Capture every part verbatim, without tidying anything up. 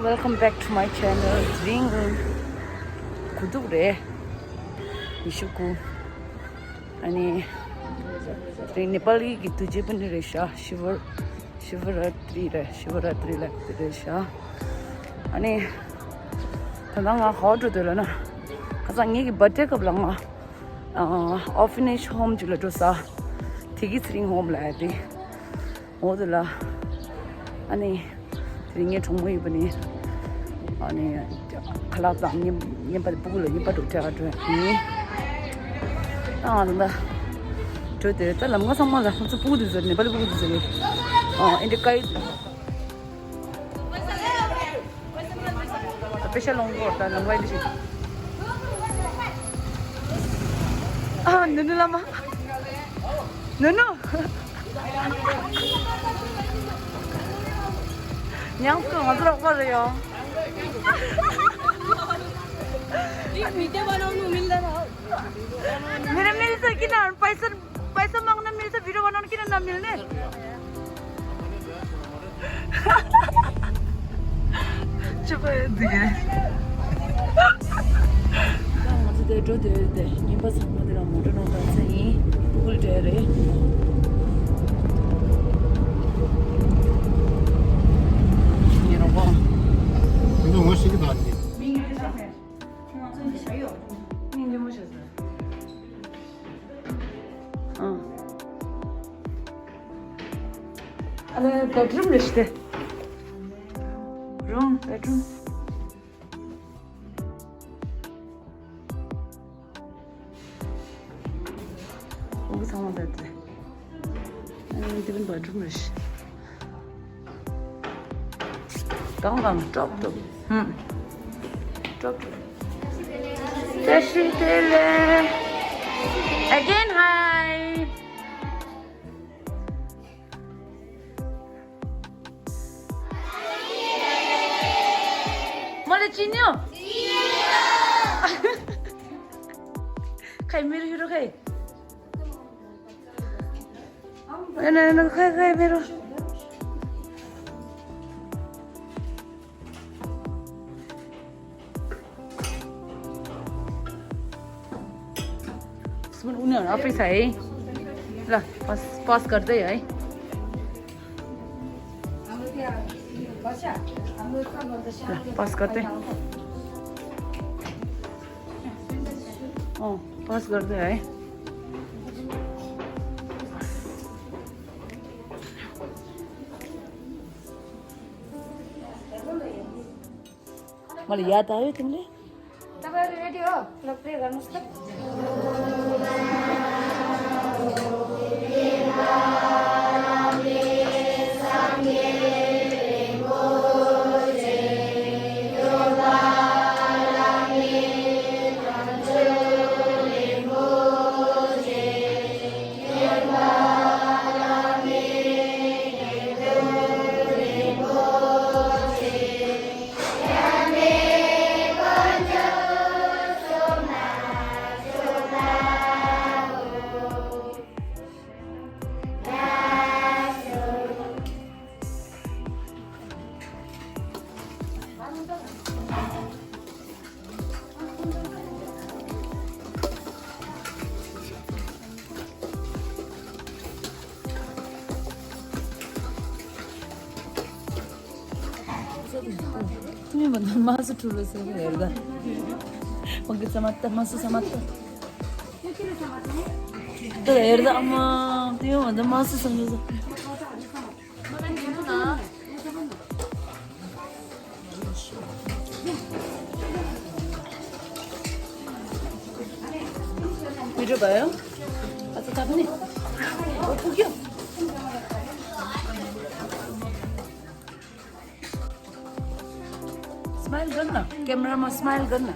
Welcome back to my channel. དེ་རིང་དགུ་ཐུག་རེད། ཉི་ཤུ་དགུ། ཨ་ནི་དེ་རིང་ནེ་པ་ལི་གི་དུས་ཆེན་པ་ནི་རེད་ཤག་ཤི་ཝ་ཤི་ཝ་ར་ཏྲི་རེད། ཤི་ཝ་ར་ཏྲི་ལབ་དེ་རེད་ཤག་ཨ་ནི་ད་ལྟ་ང་ག་པར་འགྲོ་འདོད་ལབ་ན། ཁ་སང་ངེད་ཀྱི་བར་ཐི་ཌེ་སྐབས་ལ་ང་ཨོར་ཕ་ནེཇ་ཧོམ་ཅིག་ལ་འགྲོ་ས། དེ་གི་ཚེ་རིང་ཧོམ་ལབ་ཡ་དེ། འོ་དེ་ལ། ཨ་ནི། དེ་རིང་ངའི་གྲོགས་མོ་ཡོད་པ་ནི། ཨ་ནི། ཁ་ལག་དང་རྔན་རྔན་པ་དེ་སྤུ་གུ་ལ་རྔན་པ་འདྲ་པོ་སྤྲད་ག་འགྲོ་ཡ་ཡིན། ཨ་ད་ལྟ། འགྲོ་དེ་ད་ལམ་ཁ་ཚང་མ་ལ་ང་ཚོ་སྤུ་གུ་དེ་ཚོ་རེད། ནེ་པ་ལི་སྤུ་གུ་དེ་ཚོ་རེད། ཨ་ཨིན་དྲ་ཀའི། སྤེ་ཤལ་ལོང་གོ་ད་ལོང་བའི་འདི་ཞིག་ཨ་ནུ་ནུ་ལ་མ། ནུ་ནུ། ཉང་སྐུ་ང་ཚོ་རོགས་པ་རེད་ཡོང་། वीडियो बनाउनु मिल्दैन। मेरा मिल्छ कि ना? पैसा, पैसा माग्न मिल्छ, भिडियो बनाउन किन नमिल्ने? चुप है, दिखे। ང་ཚོ་དེ་འགྲོ་དེ་དེ་ཉིན་པ་ཚང་མ་དེ་ལ་མོ་ཊ་ནང་བཏང་ཚེ་ཡིན། སྤུ་གུ་ལ་སྤྲད་རེད། ཡིན་རོགས་པ། ཁོང་ཚོ་ངོ་ཤེས་ཀྱི་འདུག་ཨ་ནི། མིང་ཉིན་མོ་བྱས་ཟེར། ཨ། ཨ་ལེ་བེད་རུམ་རེད་ཤི་དེ། རུམ་བེད་རུམ། འོ་ཚང་མ་བེད་རུམ། ཨ་ནི་འདི་བེད་རུམ་རེད་ཤི། གང་གང་ཀྲོབ་ཀྲོབ། ཧུམ། ཀྲོབ་ཀྲོབ། བཀྲ་ཤིས་བདེ་ལེགས། Again hi. མོ་ལ་ཅི་ཉོ། ཁའི་མི་རུ་ཧི་རུ་ཁའི། ཨ་ན་ཨ་ན་ཁའི་ཁའི་མི་རུ། इसमें उन्हें आप ही सही। ला, पास, पास कर दे यार। ला, पास करते। ओ, पास कर दे यार। मलाई याद आयो तिमीले? तपाईँहरू रेडी हो? ल, प्रे गर्नुहोस् त। ཐུ་མི་མ་ད་མ་སུ་ཁྲུ་ལོ་སེ་ཡར་ད། ཨོ་གི་ས་མ་ད་མ་སུ་ས་མ་ད། ད་ཡར་ད་ཨ་མ་ཐུ་མི་མ་ད་མ་སུ་ས་མ་ད། वीडियो भयो। अच्छा, था पनि। ओ पुग्यो। स्माइल गर्न, क्यामेरामा स्माइल गर्न। अँ।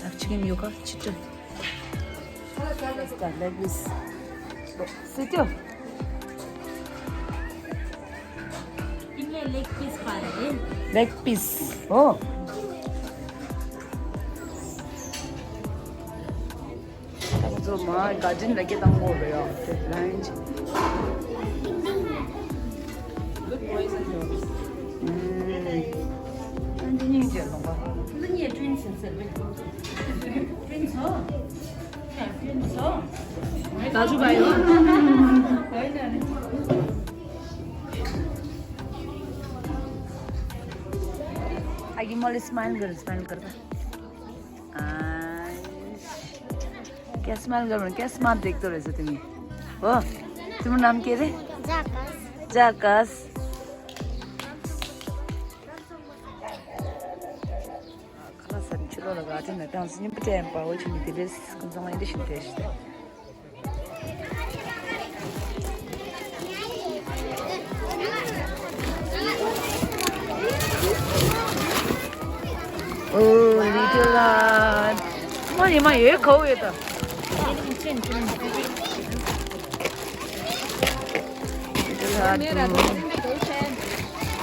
अब चिकन यो का छिटो। यस्ता लेग पिस। सुत्यो? तिमीले लेग पिस पारे है? लेग पिस हो। अब जो म गार्डन लगे तंग हो गयो। लाइन। अघि मैले स्माइल गरेँ, स्माइल गर्दा। आइस। क्या स्माइल गर्नु, क्या स्मार्ट देख्दो रहेछ तिमी? हो? तिम्रो नाम के अरे? जाकास। जाकास। Kala sari chilo la gati na tang sini pete pa o chini tibes kun sama indi shin teste. Oh, little heart. Mani ma ye khau ye ta. Little heart.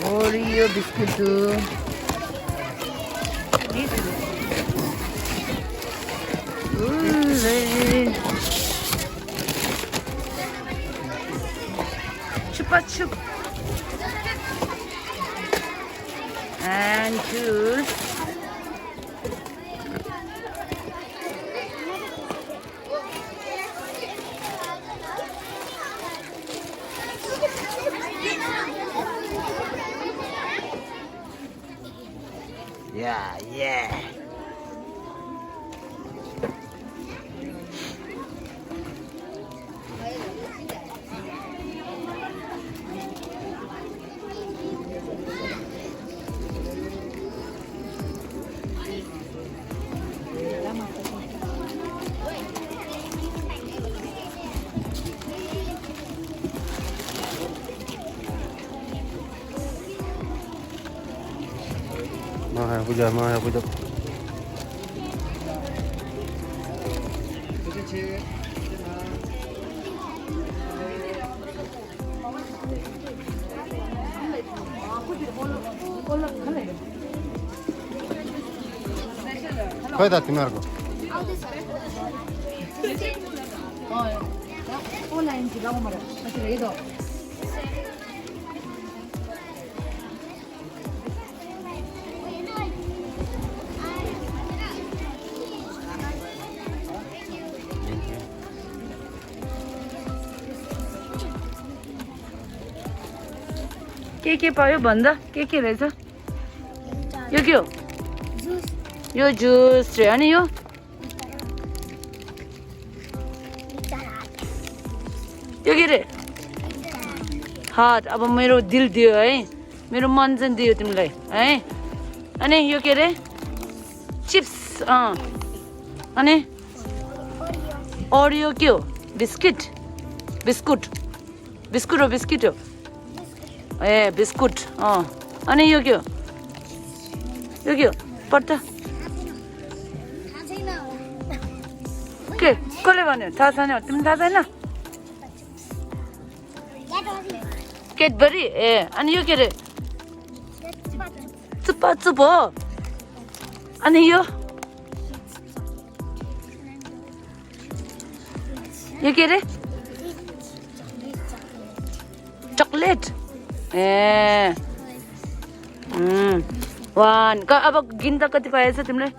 Oreo biscuit. Ooh, hey. Chupa chup. And juice. Yeah, yeah. माया पूजा, माया पूजा। खोइ त तिमीहरूको। के के पायो भन्दा के के रहेछ? यो के हो? यो जुस रे। अनि यो? यो के रे? हार्ट। अब मेरो दिल दियो है, मेरो मन चाहिँ दियो तिमीलाई है। अनि यो के रे? चिप्स। अँ। अनि ओरियो के हो? बिस्किट। बिस्कुट। बिस्कुट हो, बिस्किट हो। ए, बिस्कुट। अँ। अनि यो के हो? यो के हो? पत्ता। के? कसले भन्यो? थाहा छैन? तिमीलाई थाहा छैन? क्याडबरी। ए, अनि यो के अरे? चुप्पा चुप हो। अनि यो? यो के अरे? चकलेट। ए। वान। अब गिन्दा कति पाएछ तिमीले?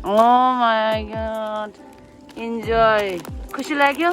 Oh my God. इन्जोय। खुसी लाग्यो?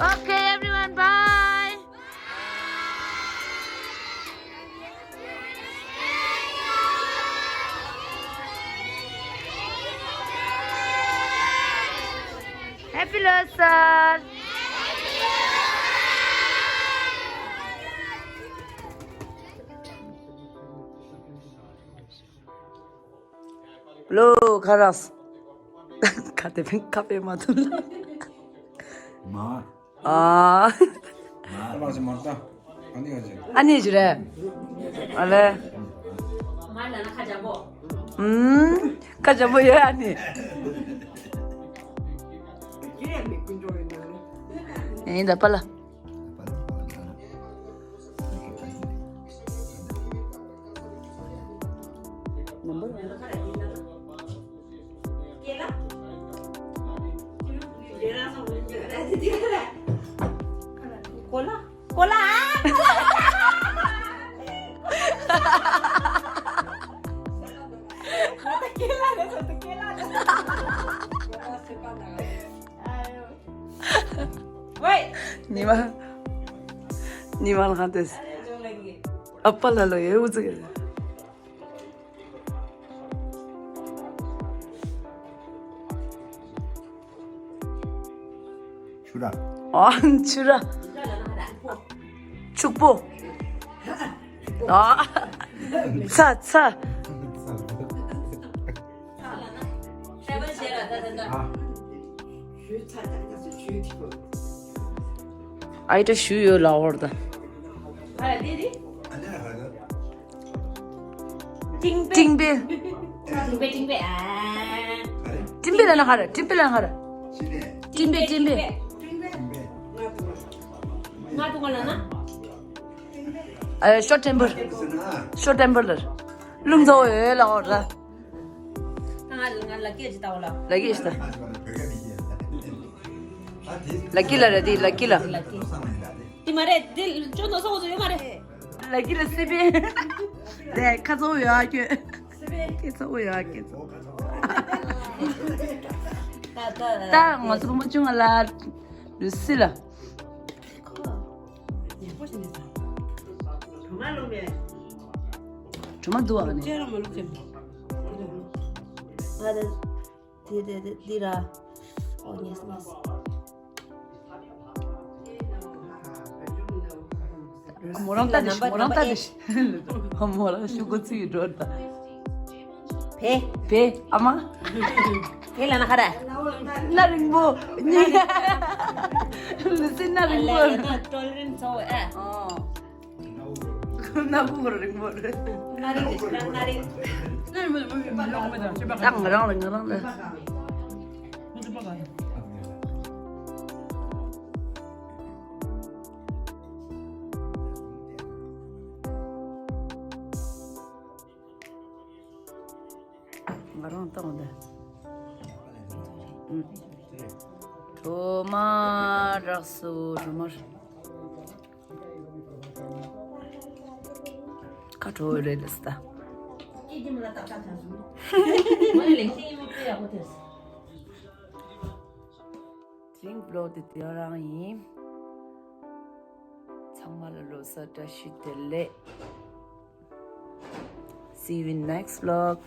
Okay, everyone, bye. Happy Lohar, sir. Hello, Karas. Kate pin kape matum. Ma. ཨ། ཨ་ནི་ཞུ་རེད། ཨ་ལེ། ཨུམ། ཁ་འཇམ་པོ་ཡོད་ཨ་ནི། ཡིན་ད་པ་ལ། ཉི་མ། ཉི་མ་ལ་ཧ་ཏེས། ཨ་པ་ལ་ལོ་ཡེ་འུ་ཙི། ཆུ་ར། ཨ། ཆུ་ར། ཕྱུག་པོ། ཨ། ཚ་ཚ། ཨ། ཨའི་ད་ཞུ་ཡོད་ལ་འོར་ད། ཏིང་པེ། ཏིང་པེ། ཏིང་པེ་ཏིང་པེ་ཨ། ཏིང་པེ་ལ་ན་ཧ་ར། ཏིང་པེ་ལ་ན་ཧ་ར། ཏིང་པེ་ཏིང་པེ། ང་དུ་ང་ལ་ན། ཨ། ཤོ་ཊེམ་པར། ཤོ་ཊེམ་པར་ལ། རླུང་ཚ་བོ་ཡོད་ལ་འོར་ད། ལ་ཀི་ལ་རེད་དེ། ལ་ཀི་ལ། དེ་མ་རེད་དེ་ཅོ་ནོ་སོ་ཡོད་མ་རེད། ལ་ཀི་ལ་སི་པེ། དེ་ཁ་ཚོ་ཡོད་ཨ་ཁྱོད། ཁ་ཚོ་ཡོད་ཨ་ཁྱོད། ད་ང་ཚོ་མ་བྱུང་ང་ལ་ལུ་སི་ལ། གྲོ་མ་འདུག་ཨ་ནི། དེ་དེ་དེ་འདི་ར། ཨོ་ཉེས་ཉེས། མོ་རང་ལྟ་དེ་ཤི། མོ་རང་ལྟ་དེ་ཤི། མོ་རང་ཤུ་གུ་ཚིག་འགྲོ་ད། བེ། བེ་ཨ་མ། བེ་ལ་ན་ཧ་ར། སྣ་རིང་པོ། གཉིས། ལུ་སི་སྣ་རིང་པོ། ལ་ན་ཀྲོལ་རིན་ཚོ་ཨ། ཨོ། སྣ་ཁུག་རིང་པོ་རེད། སྣ་རིང་རེད། སྣ་རིང་། ད་ང་རང་ལ་ང་རང་ལ། ང་རང་བཏང་བ་འདི། གྲོ་མ་རགས་སོ། གྲོ་མ། ཁ་དྲོ་བའི་རེད་ལ་སྟ། དེ་རིང་བི་ལོག་དེ་དེ་རང་ཡིན། ཚང་མ་ལ་ལོ་གསར་བཀྲ་ཤིས་བདེ་ལེགས། See you in next vlog.